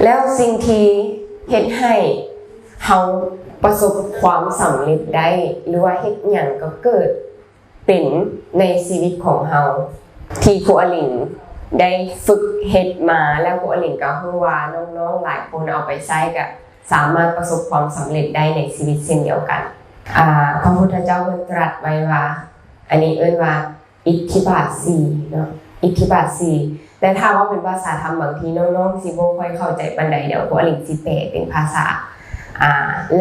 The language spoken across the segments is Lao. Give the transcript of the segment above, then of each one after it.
ແລ້ວສິ່ງທີ່ເຮັດໃຫ້ເຮົາປະສົບຄວາມສຳເລັດໄດ້ ຫຼືວ່າເຮັດຫຍັງກໍເກີດເປັນໃນຊີວິດຂອງເຮົາ ທີ່ຄູອາລິນໄດ້ຝຶກເຮັດມາ ແລ້ວຄູອາລິນກໍຮູ້ວ່ານ້ອງໆຫຼາຍຄົນເອົາໄປໃຊ້ ກໍສາມາດປະສົບຄວາມສຳເລັດໄດ້ໃນຊີວິດເຊັ່ນດຽວກັນ. ອາ ພະພຸດທະເຈົ້າເພິ່ນຕລັດໄວ້ວ່າ ອັນນີ້ເອີ້ນວ່າ ອິດທິບາດສີ່ເນາະ ອິດທິບາດສີ່ ແຕ່ຖ້າເວົ້າເປັນພາສາທຳ ບາງທີນ້ອງໆຊິບໍ່ຄ່ອຍເຂົ້າໃຈປານໃດ. ດຽວຄູອາລິນຊິແປເປັນພາສາ ອາ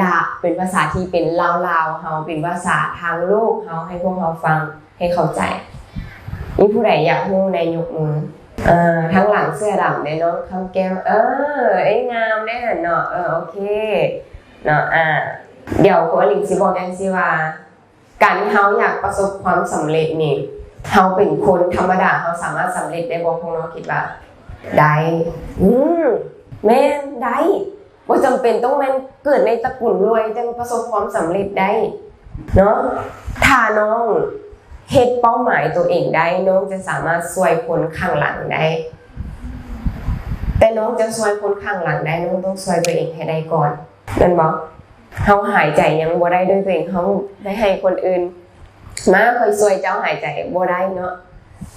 ລາວ ເປັນພາສາທີ່ເປັນລາວໆເຮົາ ເປັນພາສາທາງໂລກເຮົາ ໃຫ້ພວກເຮົາຟັງໃຫ້ເຂົ້າໃຈ. ມີຜູ້ໃດຢາກຮູ້ແດ່ຍົກມື? ເອີ ທາງຫຼັງເສື້ອດຳເດ້ ນ້ອງຄຳແກ້ວ. ເອີ ເອີຍ ງາມເດ້ຫັ້ນເນາະ. ເອີ ໂອເຄເນາະ. ອາ ດຽວຄູອາລິນຊິບອກຈັ່ງຊີ້ວ່າ ການທີ່ເຮົາຢາກປະສົບຄວາມສຳເລັດນີ້ ເຮົາເປັນຄົນທຳມະດາ ເຮົາສາມາດສຳເລັດໄດ້ບໍ່? ພວກນ້ອງຄິດວ່າໄດ້? ອືມ ແມ່ນ ໄດ້. ບໍ່ຈຳເປັນຕ້ອງແມ່ນເກີດໃນຕະກຸນລວຍ ຈັ່ງປະສົບຄວາມສຳເລັດໄດ້ເນາະ. ຖ້ານ້ອງເຮັດເປົ້າໝາຍຕົວເອງໄດ້ ນ້ອງຈະສາມາດຊ່ວຍຄົນຂ້າງຫຼັງໄດ້. ແຕ່ນ້ອງຈະຊ່ວຍຄົນຂ້າງຫຼັງໄດ້ ນ້ອງຕ້ອງຊ່ວຍຕົວເອງໃຫ້ໄດ້ກ່ອນ ແມ່ນບໍ່? ເຮົາຫາຍໃຈຍັງບໍ່ໄດ້ດ້ວຍຕົວເອງ ເຮົາໄປໃຫ້ຄົນອື່ນມາຄ່ອຍຊ່ວຍເຈົ້າຫາຍໃຈ ບໍ່ໄດ້ເນາະ.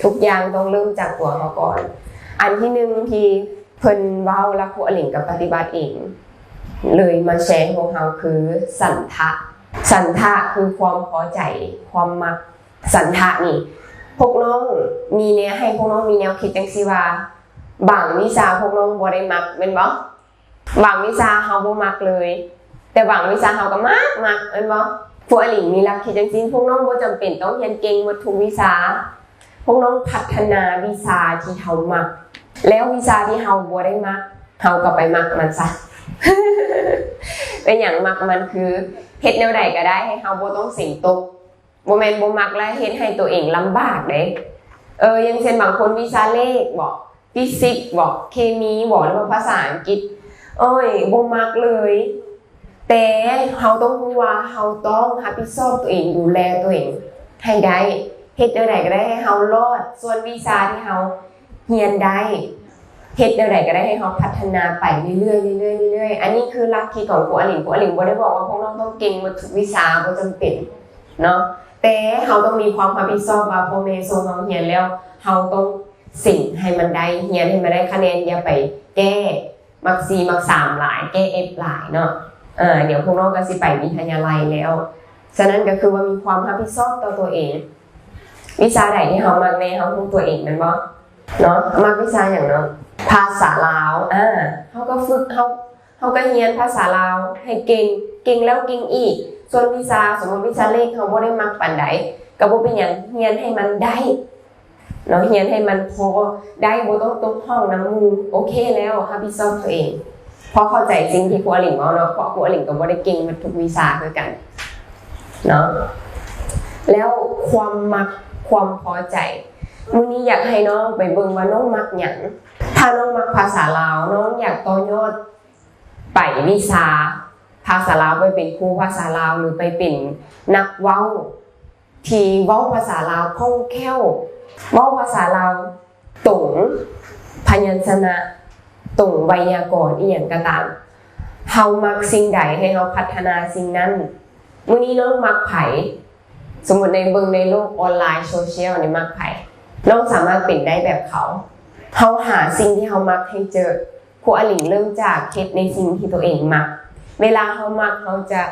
ທຸກຢ່າງຕ້ອງເລີ່ມຈາກຕົວເຮົາກ່ອນ. ອັນທີໜຶ່ງທີ່ເພິ່ນເວົ້າ ແລ້ວຄູອາລິນກໍປະຕິບັດເອງເລີຍ ມາແຊໃຫ້ພວກເຮົາ ຄືສັນທະ. ສັນທະຄືຄວາມພໍໃຈ ຄວາມມັກ. ສັນທະນີ້ ພວກນ້ອງມີແນວ ໃຫ້ພວກນ້ອງມີແນວຄິດຈັ່ງຊີ້ວ່າ ບາງວິຊາພວກນ້ອງບໍ່ໄດ້ມັກ ແມ່ນບໍ່? ບາງວິຊາເຮົາບໍ່ມັກເລີຍ ແຕ່ບາງວິຊາເຮົາກໍມັກ ມັກ ແມ່ນບໍ່? ພວກອາລິນມີຫຼັກຄິດຈັ່ງຊີ້ ພວກນ້ອງບໍ່ຈຳເປັນຕ້ອງຮຽນເກັ່ງໝົດທຸກວິຊາ ພວກນ້ອງພັດທະນາວິຊາທີ່ເຮົາມັກ ແລ້ວວິຊາທີ່ເຮົາບໍ່ໄດ້ມັກ ເຮົາກໍໄປມັກມັນຊະ. ເປັນຫຍັງມັກມັນ? ຄືເຮັດແນວໃດກໍໄດ້ໃຫ້ເຮົາບໍ່ຕ້ອງເສັງຕົກ. ບໍ່ແມ່ນບໍ່ມັກແລ້ວເຮັດໃຫ້ຕົວເອງລຳບາກເດ້. ເອີ ຢ່າງເຊັ່ນບາງຄົນວິຊາເລກບໍ ຟີຊິກບໍ ເຄມີບໍ ຫຼືວ່າພາສາອັງກິດ ໂອ້ຍ ບໍ່ມັກເລີຍ. ແຕ່ເຮົາຕ້ອງຮູ້ວ່າເຮົາຕ້ອງຮັບຜິດຊອບຕົວເອງ ດູແລຕົວເອງໃຫ້ໄດ້. ເຮັດແນວໃດກໍໄດ້ໃຫ້ເຮົາລອດ. ສ່ວນວິຊາທີ່ເຮົາ ຮຽນໄດ້ ເຮັດແນວໃດກໍໄດ້ໃຫ້ເຮົາພັດທະນາໄປເລື້ອຍໆ ເລື້ອຍໆ ເລື້ອຍໆ. ອັນນີ້ຄືຫຼັກຄິດຂອງຄູອາລິນ. ຄູອາລິນບໍ່ໄດ້ບອກວ່າພວກນ້ອງຕ້ອງເກັ່ງໝົດທຸກວິຊາ ບໍ່ຈຳເປັນເນາະ. ແຕ່ເຮົາຕ້ອງມີຄວາມຮັບຜິດຊອບວ່າພໍ່ແມ່ສົ່ງເຮົາຮຽນແລ້ວ ເຮົາຕ້ອງເສັງໃຫ້ມັນໄດ້ ຮຽນໃຫ້ມັນໄດ້ຄະແນນ ຢ່າໄປແກ້ ມັກສີ່ມັກສາມຫຼາຍ ແກ້ເອັຟຫຼາຍເນາະ. ເອີ ດຽວພວກນ້ອງກໍຊິໄປວິທະຍາໄລແລ້ວ. ສະນັ້ນກໍຄືວ່າມີຄວາມຮັບຜິດຊອບຕໍ່ຕົວເອງ. ວິຊາໃດທີ່ເຮົາມັກແດ່ ເຮົາຮູ້ຕົວເອງແມ່ນບໍ່ເນາະ? ມັກວິຊາຫຍັງເນາະ? ພາສາລາວ. ອາ ເຮົາກໍຝຶກ ເຮົາ ເຮົາກໍຮຽນພາສາລາວໃຫ້ເກັ່ງ ເກັ່ງແລ້ວເກັ່ງອີກ. ສ່ວນວິຊາ ສົມມຸດວິຊາເລກເຮົາບໍ່ໄດ້ມັກປານໃດ ກໍບໍ່ເປັນຫຍັງ ຮຽນໃຫ້ມັນໄດ້ ເນາະ ຮຽນໃຫ້ມັນພໍໄດ້ ບໍ່ຕ້ອງຕົກຫ້ອງນຳໝູ່ ໂອເຄແລ້ວ ຮັບຜິດຊອບຕົວເອງ. ພໍເຂົ້າໃຈສິ່ງທີ່ຄູອາລິນເວົ້າເນາະ ເພາະຄູອາລິນກໍບໍ່ໄດ້ເກັ່ງໝົດທຸກວິຊາຄືກັນເນາະ. ແລ້ວຄວາມມັກ ຄວາມພໍໃຈ ມື້ນີ້ຢາກໃຫ້ນ້ອງໄປເບິ່ງວ່ານ້ອງມັກຫຍັງ. ຖ້ານ້ອງມັກພາສາລາວ ນ້ອງຢາກຕໍ່ຍອດ ໄປວິຊາພາສາລາວ ໄປເປັນຄູພາສາລາວ ຫຼືໄປເປັນນັກເວົ້າທີ່ເວົ້າພາສາລາວຄ່ອງແຄ້ວ, ເວົ້າພາສາລາວຕົງ, ພະຍັນຊະນະຕົງ, ໄວຍາກອນ ອີ່ຫຍັງກໍຕາມ. ເຮົາມັກສິ່ງໃດ ໃຫ້ເຮົາພັດທະນາສິ່ງນັ້ນ. ມື້ນີ້ນ້ອງມັກໃຜ? ສົມມຸດໃນເບິ່ງໃນໂລກອອນລາຍໂຊຊຽວນີ້ ມັກໃຜ? ນ້ອງສາມາດເປັນໄດ້ແບບເຂົາ. ເຮົາຫາສິ່ງທີ່ເຮົາມັກໃຫ້ເຈີ. ຄູອາລິນເລີ່ມຈາກເຮັດໃນສິ່ງທີ່ຕົວເອງມັກ. ເວລາເຮົາມັກ ເຮົາຈະ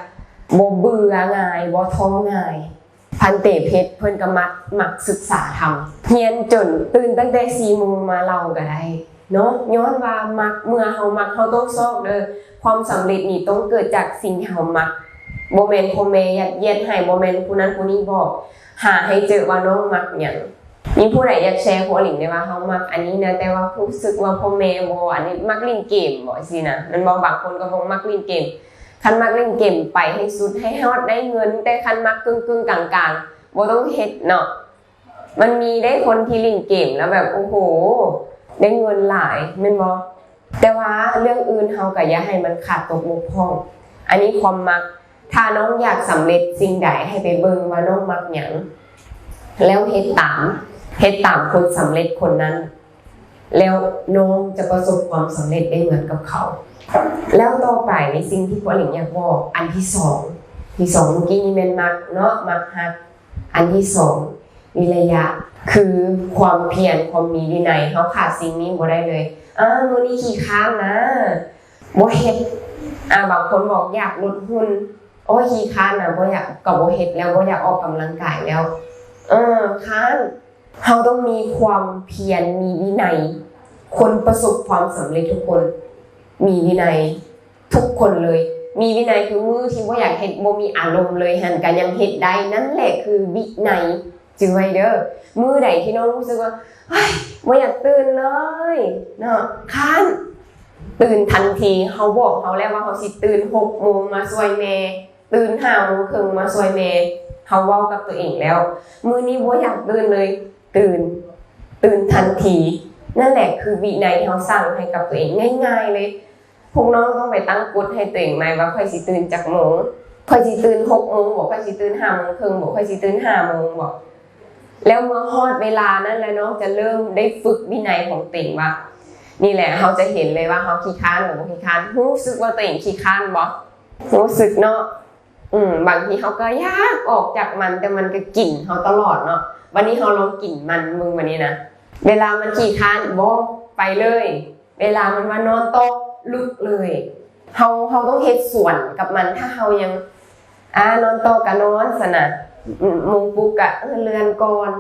ບໍ່ເບື່ອງ່າຍ, ບໍ່ທໍ້ງ່າຍ. ພັນເຕເພັດເພິ່ນກໍມັກ, ມັກສຶກສາທຳ. ຮຽນຈົນຕື່ນຕັ້ງແຕ່ສີ່ໂມງມາເລົ່າກໍໄດ້. ເນາະ ຍ້ອນວ່າມັກ, ເມື່ອເຮົາມັກ ເຮົາຕ້ອງຊອກເດີ້. ຄວາມສຳເລັດນີ້ຕ້ອງເກີດຈາກສິ່ງທີ່ເຮົາມັກ. ບໍ່ແມ່ນພໍ່ແມ່ຍັດຢຽດໃຫ້, ບໍ່ແມ່ນຜູ້ນັ້ນຜູ້ນີ້ບອກ. ຫາໃຫ້ເຈີວ່ານ້ອງມັກຫຍັງ. ມີຜູ້ໃດຢາກແຊຄູອາລິນໄດ້ວ່າເຮົາມັກອັນນີ້ນະ, ແຕ່ວ່າຮູ້ສຶກວ່າພໍ່ແມ່ບໍ່ ອັນນີ້ມັກຫຼິ້ນເກມບໍ ຊີ້ນະ ແມ່ນບໍ່? ບາງຄົນກໍບອກມັກຫຼິ້ນເກມ. ຄັນມັກຫຼິ້ນເກມໄປໃຫ້ສຸດ, ໃຫ້ຮອດໄດ້ເງິນ, ແຕ່ຄັນມັກກຶ່ງໆກາງໆ ບໍ່ຕ້ອງເຮັດເນາະ. ມັນມີເດ້ຄົນທີ່ຫຼິ້ນເກມແລ້ວແບບ ໂອ້ໂຫ ໄດ້ເງິນຫຼາຍແມ່ນບໍ່? ແຕ່ວ່າເລື່ອງອື່ນເຮົາກໍຢ່າໃຫ້ມັນຂາດຕົກບົກຜ່ອງ. ອັນນີ້ຄວາມມັກ. ຖ້ານ້ອງຢາກສຳເລັດສິ່ງໃດ ໃຫ້ໄປເບິ່ງວ່ານ້ອງມັກຫຍັງ ແລ້ວເຮັດຕາມ, ເຮັດຕາມຄົນສຳເລັດຄົນນັ້ນ. ແລ້ວນ້ອງຈະປະສົບຄວາມສຳເລັດໄດ້ເໝືອນກັບເຂົາ. ແລ້ວຕໍ່ໄປສິ່ງທີ່ຄວາມເຫັນຢາກບອກ ອັນທີສອງ ທີສອງເມື່ອກີ້ນີ້ແມ່ນມັກເນາະ ມັກຮັກ. ອັນທີສອງ ວິລະຍະ ຄືຄວາມພຽນ ຄວາມມີວິໄນ. ເຮົາຂາດສິ່ງນີ້ບໍ່ໄດ້ເລີຍ. ອາ ມື້ນີ້ຂີ້ຄ້ານນະ ບໍ່ເຮັດ. ອາ ບາງຄົນບອກຢາກຫຼຸດຫຸ່ນ ໂອ້ຍ ຂີ້ຄ້ານນະ ບໍ່ຢາກ ກໍບໍ່ເຮັດແລ້ວ ບໍ່ຢາກອອກກຳລັງກາຍແລ້ວ. ເອີ ຄ້ານ. ເຮົາຕ້ອງມີຄວາມພຽນ ມີວິໄນ. ຄົນປະສົບຄວາມສຳເລັດທຸກຄົນມີວິໄນ ທຸກຄົນເລີຍ. ມີວິໄນຄືມື້ທີ່ບໍ່ຢາກເຮັດ ບໍ່ມີອາລົມເລີຍຫັ້ນ ກໍຍັງເຮັດໄດ້. ນັ້ນແຫຼະຄືວິໄນ. ຈື່ໄວ້ເດີ້ ມື້ໃດທີ່ນ້ອງຮູ້ສຶກວ່າ ໂອ້ຍ ບໍ່ຢາກຕື່ນເລີຍເນາະ ຄ້ານ ຕື່ນທັນທີ. ເຮົາບອກເຮົາແລ້ວວ່າເຮົາຊິຕື່ນຫົກໂມງມາຊ່ວຍແມ່ ຕື່ນຫ້າໂມງເຄິ່ງມາຊ່ວຍແມ່. ເຮົາເວົ້າກັບຕົວເອງແລ້ວ ມື້ນີ້ບໍ່ຢາກຕື່ນເລີຍ ຕື່ນ ຕື່ນທັນທີ. ນັ້ນແຫຼະຄືວິໄນທີ່ເຮົາສ້າງໃຫ້ກັບຕົວເອງ ງ່າຍໆເລີຍ. ພວກນ້ອງຕ້ອງໄປຕັ້ງກົດໃຫ້ຕົວເອງໃໝ່ວ່າ ຂ້ອຍຊິຕື່ນຈັກໂມງ? ຂ້ອຍຊິຕື່ນຫົກໂມງບໍ? ຂ້ອຍຊິຕື່ນຫ້າໂມງເຄິ່ງບໍ? ຂ້ອຍຊິຕື່ນຫ້າໂມງບໍ? ແລ້ວເມື່ອຮອດເວລານັ້ນແລ້ວ ນ້ອງຈະເລີ່ມໄດ້ຝຶກວິໄນຂອງຕົວເອງວ່າ ນີ້ແຫຼະ ເຮົາຈະເຫັນເລີຍວ່າເຮົາຂີ້ຄ້ານຫຼືບໍ່ຂີ້ຄ້ານ. ຮູ້ສຶກວ່າຕົວເອງຂີ້ຄ້ານບໍ? ຮູ້ສຶກເນາະ. ອືມ ບາງທີເຮົາກໍຢາກອອກຈາກມັນ ແຕ່ມັນກໍກິນເຮົາຕະຫຼອດເນາະ. ບັດນີ້ເຮົາລອງກິນມັນເບິ່ງ ບັດນີ້ນະ ເວລາມັນຂີ້ຄ້ານ ບໍ່ ໄປເລີຍ. ເວລາມັນວ່ານອນຕໍ່ ລຸກເລີຍ. ເຮົາ ເຮົາຕ້ອງເຮັດສວນກັບມັນ. ຖ້າເຮົາຍັງ ອາ ນອນຕໍ່ກໍນອນຊັ້ນນະ ໂມງປຸກກໍ ເອີ ເລື່ອນກ່ອນ.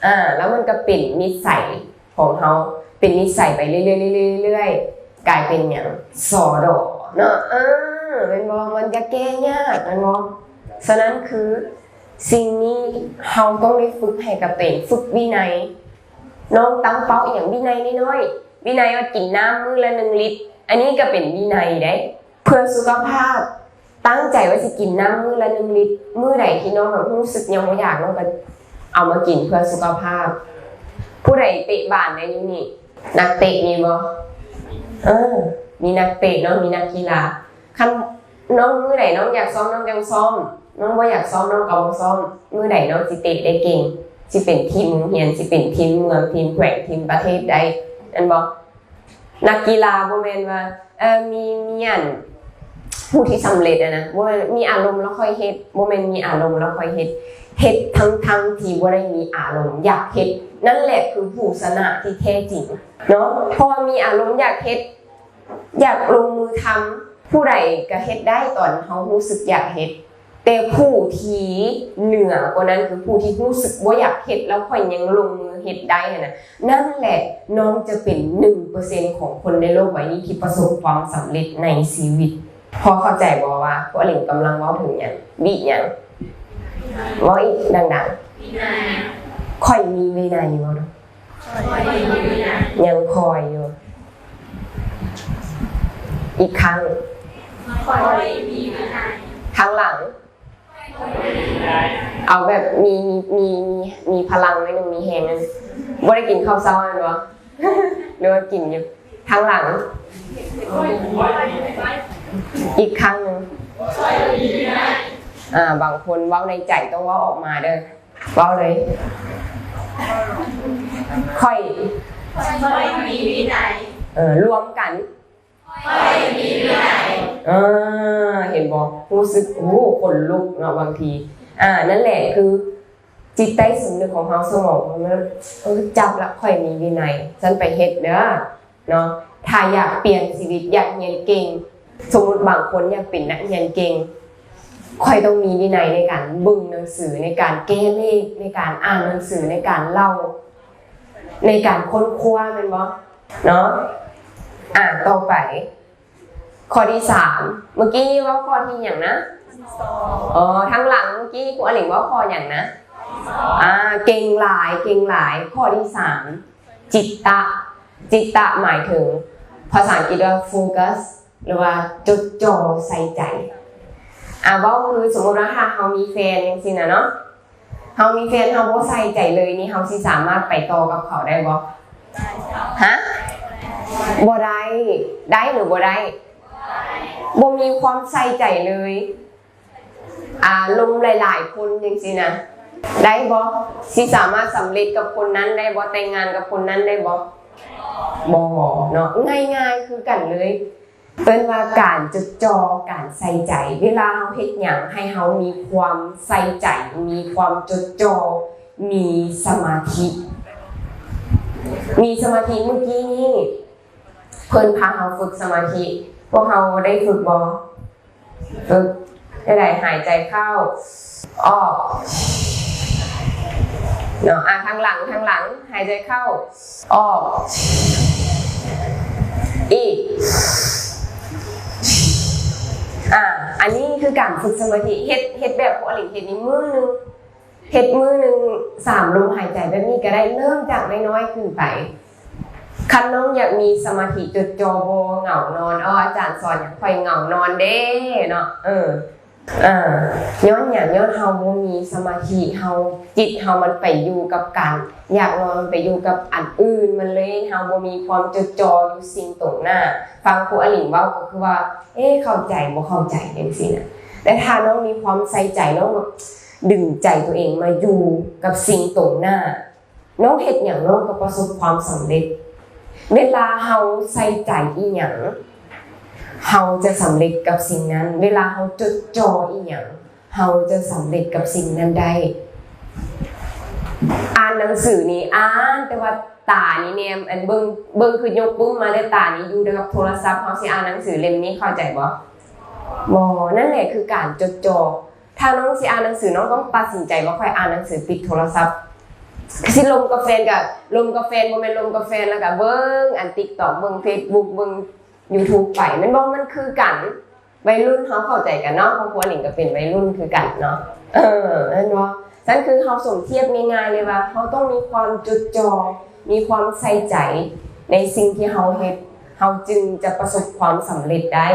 ອາ ແລ້ວມັນກໍເປັນນິໄສຂອງເຮົາ ເປັນນິໄສໄປເລື້ອຍໆ ເລື້ອຍໆ ເລື້ອຍໆ ກາຍເປັນຫຍັງ? ສໍດໍເນາະ. ເອີ ແມ່ນບໍ່? ມັນຈະແກ້ຍາກ ແມ່ນບໍ່? ສະນັ້ນຄືສິ່ງນີ້ເຮົາຕ້ອງໄດ້ຝຶກໃຫ້ກັບຕົວເອງ ຝຶກວິໄນ. ນ້ອງຕັ້ງເປົ້າອີ່ຫຍັງ? ວິໄນນ້ອຍໆ ວິໄນວ່າກິນນ້ຳມື້ລະໜຶ່ງລິດ ອັນນີ້ກໍເປັນວິໄນເດ້ ເພື່ອສຸຂະພາບ. ຕັ້ງໃຈວ່າຊິກິນນ້ຳມື້ລະໜຶ່ງລິດ. ມື້ໃດທີ່ນ້ອງແບບຮູ້ສຶກຍັງບໍ່ຢາກ ນ້ອງກໍເອົາມາກິນເພື່ອສຸຂະພາບ. ຜູ້ໃດເຕະບານແດ່ຢູ່ນີ້? ນັກເຕະມີບໍ່? ເອີ ມີນັກເຕະເນາະ ມີນັກກິລາ. ຄັນນ້ອງ ມື້ໃດນ້ອງຢາກຊ້ອມ ນ້ອງຈັ່ງຊ້ອມ, ນ້ອງບໍ່ຢາກຊ້ອມ ນ້ອງກໍບໍ່ຊ້ອມ. ມື້ໃດນ້ອງຊິເຕະໄດ້ເກັ່ງ, ຊິເປັນທີມໂຮງຮຽນ, ຊິເປັນທີມເມືອງ, ທີມແຂວງ, ທີມປະເທດໄດ້, ແມ່ນບໍ່? ນັກກິລາບໍ່ແມ່ນວ່າ ເອີ ມີ ມີອັນ ຜູ້ທີ່ສຳເລັດຫັ້ນນະ ບໍ່ແມ່ນມີອາລົມແລ້ວຄ່ອຍເຮັດ, ບໍ່ແມ່ນມີອາລົມແລ້ວຄ່ອຍເຮັດ, ເຮັດທັງໆທີ່ບໍ່ໄດ້ມີອາລົມຢາກເຮັດ. ນັ້ນແຫຼະຄືຜູ້ຊະນະທີ່ແທ້ຈິງເນາະ, ເພາະວ່າມີອາລົມຢາກເຮັດ ຢາກລົງມືທຳ, ຜູ້ໃດກໍເຮັດໄດ້ຕອນເຮົາຮູ້ສຶກຢາກເຮັດ, ແຕ່ຜູ້ທີ່ເໜືອກວ່ານັ້ນຄືຜູ້ທີ່ຮູ້ສຶກບໍ່ຢາກເຮັດ ແລ້ວຂ້ອຍຍັງລົງມືເຮັດໄດ້ຫັ້ນນະ, ນັ້ນແຫຼະນ້ອງຈະເປັນໜຶ່ງເປີເຊັນຂອງຄົນໃນໂລກໃບນີ້ທີ່ປະສົບຄວາມສຳເລັດໃນຊີວິດ. ພໍເຂົ້າໃຈບໍ່ວ່າພວກເຮົາກຳລັງເວົ້າເຖິງຫຍັງ? ວິຫຍັງ? ເວົ້າອີກດັງໆ. ຂ້ອຍມີວິໄນບໍ່? ຍັງຄ່ອຍຢູ່. ອີກຄັ້ງ. ຂ້ອຍມີວິໄນ. ທາງຫຼັງ. ເອົາແບບມີ ມີ ມີ ມີ ມີພະລັງໜ້ອຍໜຶ່ງ, ມີແຮງໜ້ອຍໜຶ່ງ. ບໍ່ໄດ້ກິນເຂົ້າເຊົ້າແມ່ນບໍ່? ຫຼືວ່າກິນຢູ່? ທາງຫຼັງ. ອີກຄັ້ງໜຶ່ງ. ອາ ບາງຄົນເວົ້າໃນໃຈ ຕ້ອງເວົ້າອອກມາເດີ້. ເວົ້າເລີຍ. ຂ້ອຍ ຂ້ອຍມີວິໄນ. ເອີ ລວມກັນ. ຂ້ອຍມີວິໄນ. ເອີ ເຫັນບໍ່? ຮູ້ສຶກ ໂອ້ ຂົນລຸກເນາະບາງທີ. ອາ ນັ້ນແຫຼະ ຄືຈິດໃຕ້ສຳນຶກຂອງເຮົາ, ສະໝອງຂອງເຮົາ ເອີ ຈັບລະ ຂ້ອຍມີວິໄນ, ຊັ້ນໄປເຮັດເດີ້. ເນາະ, ຖ້າຢາກປ່ຽນຊີວິດ, ຢາກຮຽນເກັ່ງ, ສົມມຸດບາງຄົນຢາກເປັນນັກຮຽນເກັ່ງ, ຂ້ອຍຕ້ອງມີວິໄນໃນການເບິ່ງໜັງສື, ໃນການແກ້ເລກ, ໃນການອ່ານໜັງສື, ໃນການເລົ່າ, ໃນການຄົ້ນຄວ້າ, ແມ່ນບໍ່? ເນາະ. ອາ, ຕໍ່ໄປ, ຂໍ້ທີສາມ, ເມື່ອກີ້ເວົ້າຂໍ້ທີຫຍັງນະ? ອໍ, ທາງຫຼັງເມື່ອກີ້ຄູອາເລັກເວົ້າຂໍ້ຫຍັງນະ? ອາ, ເກັ່ງຫຼາຍ, ເກັ່ງຫຼາຍ. ຂໍ້ທີສາມ, ຈິດຕະ, ຈິດຕະໝາຍເຖິງ ພາສາອັງກິດວ່າ ໂຟກັສ ຫຼືວ່າຈົດຈ່ອ ໃສ່ໃຈ. ອາ ເວົ້າຄືສົມມຸດວ່າ ຖ້າເຮົາມີແຟນຈັ່ງຊີ້ນະເນາະ, ເຮົາມີແຟນ ເຮົາບໍ່ໃສ່ໃຈເລີຍນີ້ ເຮົາຊິສາມາດໄປຕໍ່ກັບເຂົາໄດ້ບໍ່? ຮະ? ບໍ່ໄດ້. ໄດ້ຫຼືບໍ່ໄດ້? ບໍ່ມີຄວາມໃສ່ໃຈເລີຍ. ອາລົມຫຼາຍໆຄົນຈັ່ງຊີ້ນະ ໄດ້ບໍ່? ຊິສາມາດສຳເລັດກັບຄົນນັ້ນໄດ້ບໍ່? ແຕ່ງງານກັບຄົນນັ້ນໄດ້ບໍ່? ບໍ່ເນາະ ງ່າຍໆຄືກັນເລີຍ. ເອີ້ນວ່າການຈົດຈ່ອ ການໃສ່ໃຈ. ເວລາເຮົາເຮັດຫຍັງ ໃຫ້ເຮົາມີຄວາມໃສ່ໃຈ ມີຄວາມຈົດຈ່ອ ມີສະມາທິ ມີສະມາທິ. ມື້ກີ້ນີ້ເພິ່ນພາເຮົາຝຶກສະມາທິ ພວກເຮົາໄດ້ຝຶກບໍ່? ຝຶກ. ແນວໃດ? ຫາຍໃຈເຂົ້າ ອອກ ເນາະ. ອ່າ ທາງຫຼັງ ທາງຫຼັງ ຫາຍໃຈເຂົ້າ ອອກ ອີກ ອ່າ ອັນນີ້ຄືການຝຶກສະມາທິ. ເຮັດ ເຮັດແບບຜູ້ອາລິງເຮັດນີ້ມື້ໜຶ່ງ ເຮັດມື້ໜຶ່ງສາມລົມຫາຍໃຈແບບນີ້ກໍໄດ້ ເລີ່ມຈາກນ້ອຍໆຂຶ້ນໄປ. ຄັນນ້ອງຢາກມີສະມາທິຈົດຈ່ອ ບໍ່ເຫງົານອນ ເອົາ ອາຈານສອນຫຍັງ ຂ້ອຍເຫງົານອນເດ້ເນາະ. ເອີ ເອີ ຍ້ອນຫຍັງ? ຍ້ອນເຮົາບໍ່ມີສະມາທິ ເຮົາ ຈິດເຮົາມັນໄປຢູ່ກັບການຢາກນອນ ໄປຢູ່ກັບອັນອື່ນ ມັນເລີຍ ເຮົາບໍ່ມີຄວາມຈົດຈ່ອຢູ່ສິ່ງຕົງໜ້າ. ຟັງຄູອາລິງເວົ້າກໍຄືວ່າ ເອ ເຂົ້າໃຈ ບໍ່ເຂົ້າໃຈ ຈັ່ງຊີ້ນະ. ແຕ່ຖ້ານ້ອງມີຄວາມໃສ່ໃຈ ນ້ອງແບບດຶງໃຈຕົວເອງມາຢູ່ກັບສິ່ງຕົງໜ້າ ນ້ອງເຮັດຫຍັງນ້ອງກໍປະສົບຄວາມສຳເລັດ. ເວລາເຮົາໃສ່ໃຈອີ່ຫຍັງ ເຮົາຈະສຳເລັດກັບສິ່ງນັ້ນ. ເວລາເຮົາຈົດຈ່ອອີ່ຫຍັງ ເຮົາຈະສຳເລັດກັບສິ່ງນັ້ນໄດ້. ອ່ານໜັງສືນີ້ ອ່ານ ແຕ່ວ່າຕານີ້ແນມ ອັນ ເບິ່ງ ເບິ່ງຄືຍົກປຶ້ມມາ ແຕ່ຕານີ້ຢູ່ກັບໂທລະສັບ. ເຮົາຊິອ່ານໜັງສືເຫຼັ້ມນີ້ ເຂົ້າໃຈບໍ່? ບໍ່. ນັ້ນແຫຼະຄືການຈົດຈ່ອ. ຖ້ານ້ອງຊິອ່ານໜັງສື ນ້ອງຕ້ອງຕັດສິນໃຈວ່າ ຂ້ອຍອ່ານໜັງສື ປິດໂທລະສັບ. ຊິລົມກັບແຟນກະລົມກັບແຟນ ບໍ່ແມ່ນລົມກັບແຟນແລ້ວກະເບິ່ງອັນ TikTok ເບິ່ງ Facebook ເບິ່ງ YouTube ໄປ ແມ່ນບໍ່? ມັນຄືກັນ. ໄວລຸ້ນເຮົາເຂົ້າໃຈກັນເນາະ ຄອບຄົວນີ້ກໍເປັນໄວລຸ້ນຄືກັນເນາະ. ເອີ ແມ່ນບໍ່? ຊັ້ນຄືເຮົາສົມທຽບງ່າຍໆເລີຍວ່າ ເຮົາຕ້ອງມີຄວາມຈົດຈ່ອ ມີຄວາມໃສ່ໃຈໃນສິ່ງທີ່ເຮົາເຮັດ ເຮົາຈຶ່ງຈະປະສົບຄວາມສຳເລັດໄດ້.